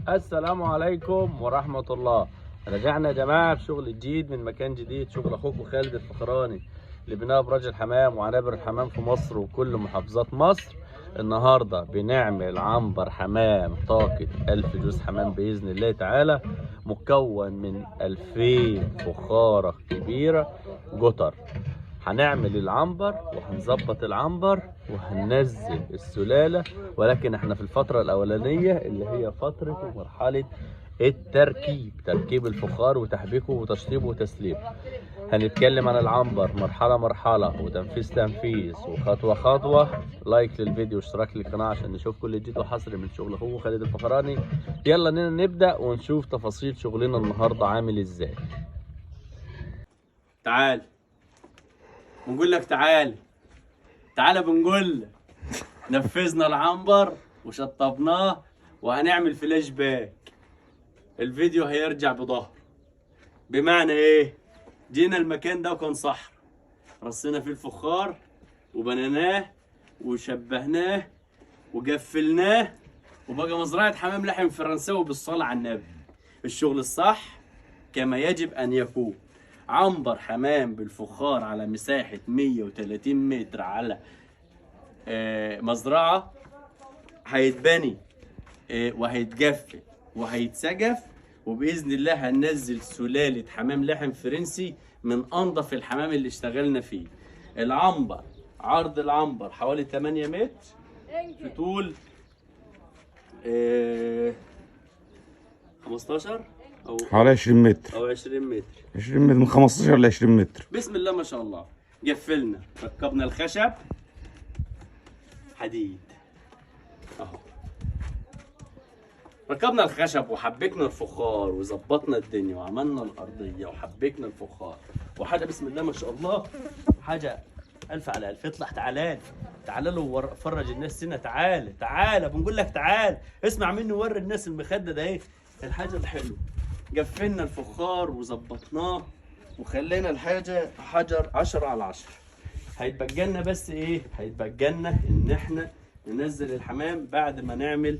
السلام عليكم ورحمة الله. رجعنا يا جماعة بشغل جديد من مكان جديد، شغل أخوكم خالد الفخراني لبناء أبراج الحمام وعنابر الحمام في مصر وكل محافظات مصر. النهاردة بنعمل عنبر حمام طاقة 1000 جوز حمام بإذن الله تعالى، مكون من 2000 فخارة كبيرة جتر. هنعمل العنبر وهنظبط العنبر وهننزل السلالة، ولكن احنا في الفترة الأولانية اللي هي فترة ومرحلة التركيب، تركيب الفخار وتحبيكه وتشطيبه وتسليمه. هنتكلم عن العنبر مرحلة مرحلة وتنفيذ تنفيذ وخطوة خطوة. like للفيديو واشتراك للقناة عشان نشوف كل جديد وحصري من شغل اخوه خالد الفخراني. يلا نبدأ ونشوف تفاصيل شغلنا النهاردة عامل ازاي. تعال بنقول لك تعال تعال، بنقول لك نفذنا العنبر وشطبناه وهنعمل فلاش باك. الفيديو هيرجع بظهر، بمعنى ايه؟ جينا المكان ده وكان صحراء، رصينا فيه الفخار وبنيناه وشبهناه وقفلناه وبقى مزرعة حمام لحم فرنساوي بالصلاة على النبي. الشغل الصح كما يجب أن يكون. عنبر حمام بالفخار على مساحة 130 متر على مزرعة هيتبني وهيتجفل وهيتسقف، وبإذن الله هننزل سلالة حمام لحم فرنسي من أنظف الحمام اللي اشتغلنا فيه. العنبر، عرض العنبر حوالي 8 متر في طول 15 أو حوالي 20 متر أو 20 متر. 20 متر، من 15 ل 20 متر. بسم الله ما شاء الله. قفلنا، ركبنا الخشب حديد اهو، ركبنا الخشب وحبكنا الفخار وظبطنا الدنيا وعملنا الارضية وحبكنا الفخار وحاجه بسم الله ما شاء الله، حاجة الف على الف. اطلع تعالى تعالى له فرج الناس هنا، تعالى تعالى بنقول لك تعالى اسمع مني وري الناس المخده ده ايه الحاجة الحلوة. قفلنا الفخار وظبطناه وخلينا الحاجة حجر 10 على 10. هيتبقى لنا بس ايه؟ هيتبقى لنا ان احنا ننزل الحمام بعد ما نعمل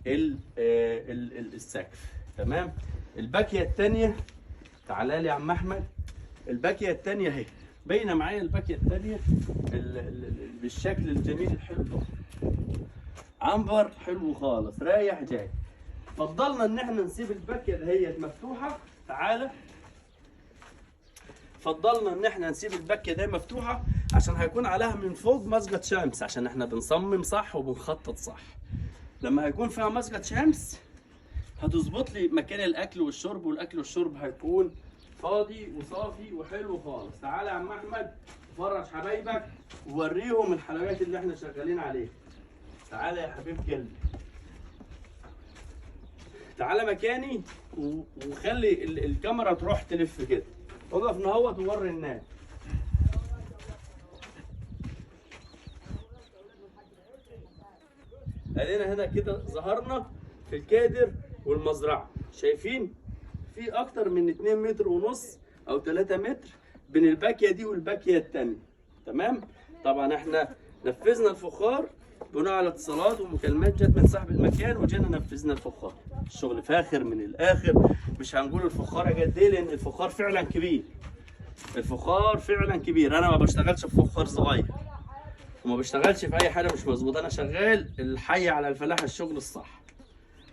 ال ال ال السقف. تمام. الباكيه الثانية تعالى لي يا عم احمد. الباكيه الثانية اهي باينة معايا، الباكيه الثانية بالشكل الجميل الحلو ده، عنبر حلو خالص رايح جاي. فضلنا ان احنا نسيب الباكيه دهيت مفتوحة. تعالى، فضلنا ان احنا نسيب الباكيه ده مفتوحة عشان هيكون عليها من فوق مسقط شمس، عشان احنا بنصمم صح وبنخطط صح. لما هيكون فيها مسقط شمس هتظبط لي مكان الاكل والشرب، والاكل والشرب هيكون فاضي وصافي وحلو خالص. تعالى يا عم احمد فرج حبايبك ووريهم الحلويات اللي احنا شغالين عليها. تعالى يا حبيب قلبي، تعالى مكاني وخلي الكاميرا تروح تلف كده. اقف نهوت ووري الناس. ادينا هنا كده ظهرنا في الكادر والمزرعه، شايفين في اكتر من 2 متر ونص او 3 متر بين الباكيه دي والباكيه الثانية. تمام. طبعا احنا نفذنا الفخار بناء على اتصالات ومكالمات جت من صاحب المكان، وجينا نفذنا الفخار. الشغل فاخر من الاخر، مش هنقول الفخار قد ايه لان الفخار فعلا كبير. الفخار فعلا كبير. انا ما بشتغلش في فخار صغير وما بشتغلش في اي حاجة مش مظبوطة، انا شغال الحي على الفلاح، الشغل الصح.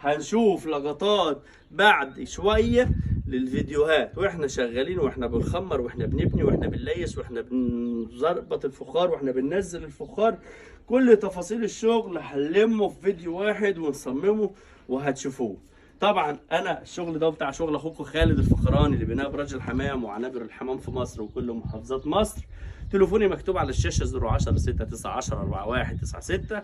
هنشوف لقطات بعد شوية للفيديوهات واحنا شغالين واحنا بنخمر واحنا بنبني واحنا بنليس واحنا بنظبط الفخار واحنا بننزل الفخار. كل تفاصيل الشغل هنلمه في فيديو واحد ونصممه وهتشوفوه. طبعا انا الشغل ده بتاع شغل اخوكم خالد الفخراني لبناء ابراج الحمام وعنابر الحمام في مصر وكل محافظات مصر. تليفوني مكتوب على الشاشة 010 6 9 10 41 96.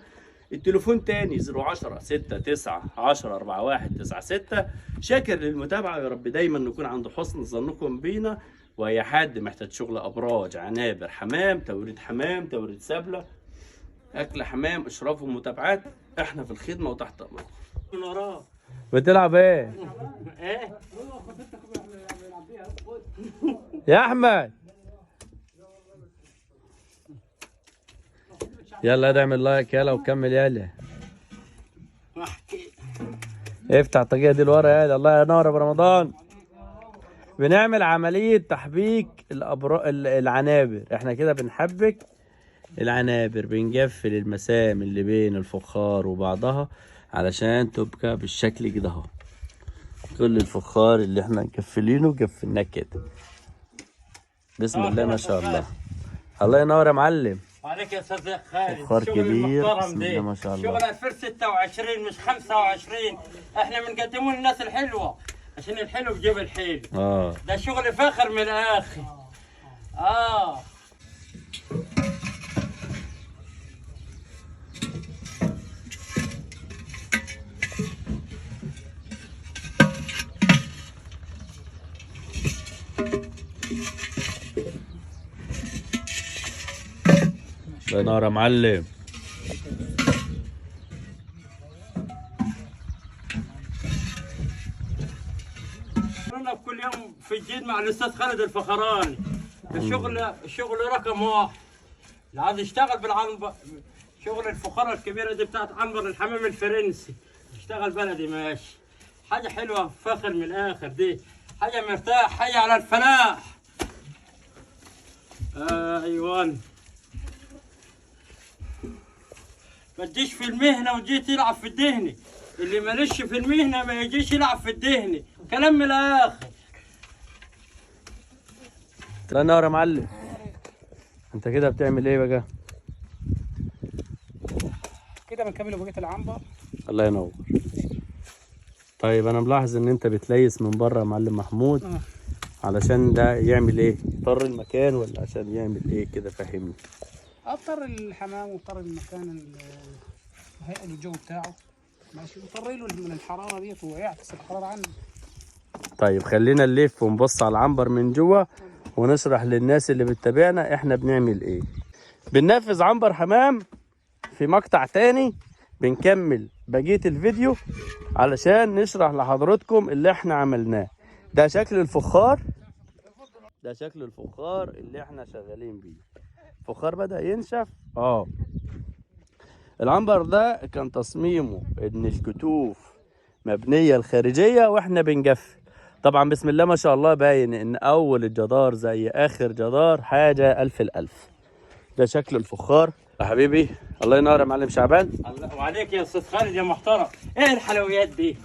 التليفون تاني 010 6 9 10 41 96. شاكر للمتابعة، يا رب دايما نكون عند حسن ظنكم بينا. واي حد محتاج شغل ابراج، عنابر حمام، توريد حمام، توريد سبله، اكل حمام، اشراف ومتابعات، احنا في الخدمة وتحت امركم. من وراه بتلعب ايه؟ ايه؟ يا احمد يلا اعمل لايك يلا وكمل يلا. افتح الطاقية دي لورا يا الله ينور يا ابو رمضان. بنعمل عملية تحبيك العنابر. احنا كده بنحبك العنابر، بنقفل المسام اللي بين الفخار وبعضها علشان تبقى بالشكل كده اهو. كل الفخار اللي احنا مقفلينه قفلناه كده. بسم الله ما شاء الله. الله ينور يا معلم. عليك يا استاذ خالد. فخار الشغل كبير. المحترم بسم ده. الله ما شاء الله. شغل 2026 مش 25. احنا بنقدمه للناس الحلوة عشان الحلو بجيب الحلو. ده شغل فاخر من الاخر. الله ينور يا معلم. كنا في كل يوم في الجيد مع الاستاذ خالد الفخراني. ده شغل رقم واحد. اللي عايز يشتغل بالعنبر، شغل الفخاره الكبيرة دي بتاعت عنبر الحمام الفرنسي، اشتغل بلدي ماشي. حاجة حلوة فاخر من الاخر، دي حاجة مرتاح، حاجة على الفلاح. ايوان ما تجيش في المهنة وتجي تلعب في الدهن. اللي مالش في المهنة ما يجيش يلعب في الدهن. كلام من الاخر. الله ينور يا معلم. انت كده بتعمل ايه بقى؟ كده بنكمل بقية العنبر. الله ينور. طيب انا ملاحظ ان انت بتليس من بره يا معلم محمود. علشان ده يعمل ايه؟ يطر المكان ولا عشان يعمل ايه كده؟ فهمني. اضطر الحمام واضطر المكان هيئة الجو بتاعه ماشي، وطري له من الحرارة ديت ويعكس الحرارة عنه. طيب خلينا نلف ونبص على العنبر من جوه ونشرح للناس اللي بتتابعنا احنا بنعمل ايه. بننفذ عنبر حمام في مقطع تاني، بنكمل بقية الفيديو علشان نشرح لحضراتكم اللي احنا عملناه. ده شكل الفخار، ده شكل الفخار اللي احنا شغالين بيه. الفخار بدأ ينشف. العنبر ده كان تصميمه ان الكتوف مبنية الخارجية واحنا بنجفل. طبعا بسم الله ما شاء الله باين ان اول الجدار زي اخر جدار، حاجة الف الالف. ده شكل الفخار يا حبيبي. الله ينور يا معلم شعبان. الله وعليك يا استاذ خالد يا محترم. ايه الحلويات دي؟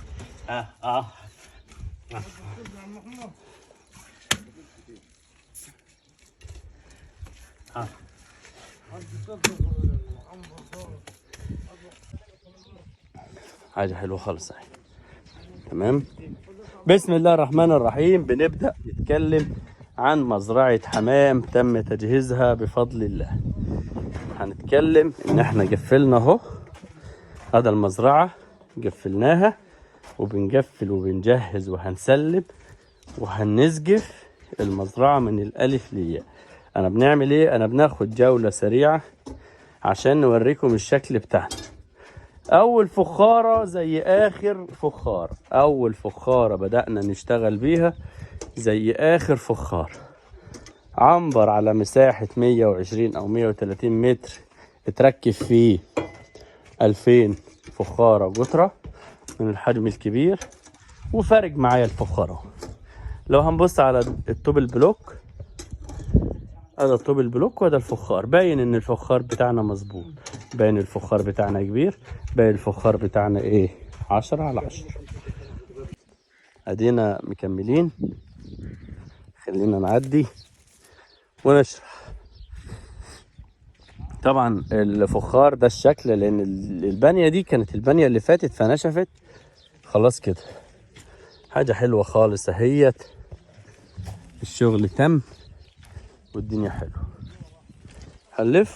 حاجة حلوة خالص اهي. تمام. بسم الله الرحمن الرحيم. بنبدأ نتكلم عن مزرعة حمام تم تجهيزها بفضل الله. هنتكلم ان احنا قفلنا اهو، هذا المزرعة قفلناها وبنقفل وبنجهز وهنسلم وهنسقف المزرعة من الألف للياء. انا بنعمل ايه؟ انا بناخد جولة سريعة عشان نوريكم الشكل بتاعنا. اول فخارة زي اخر فخار، اول فخارة بدأنا نشتغل بيها زي اخر فخار. عنبر على مساحة 120 او 130 متر اتركب فيه 2000 فخارة جترة من الحجم الكبير، وفارق معايا الفخارة. لو هنبص على الطوب البلوك، هذا الطوب البلوك وهذا الفخار، باين ان الفخار بتاعنا مظبوط، باين الفخار بتاعنا كبير، باين الفخار بتاعنا ايه، 10 على 10. ادينا مكملين، خلينا نعدي ونشرح. طبعا الفخار ده الشكل، لان البانية دي كانت البانية اللي فاتت فنشفت خلاص كده. حاجة حلوة خالص اهيت، الشغل تم والدنيا حلوة. هنلف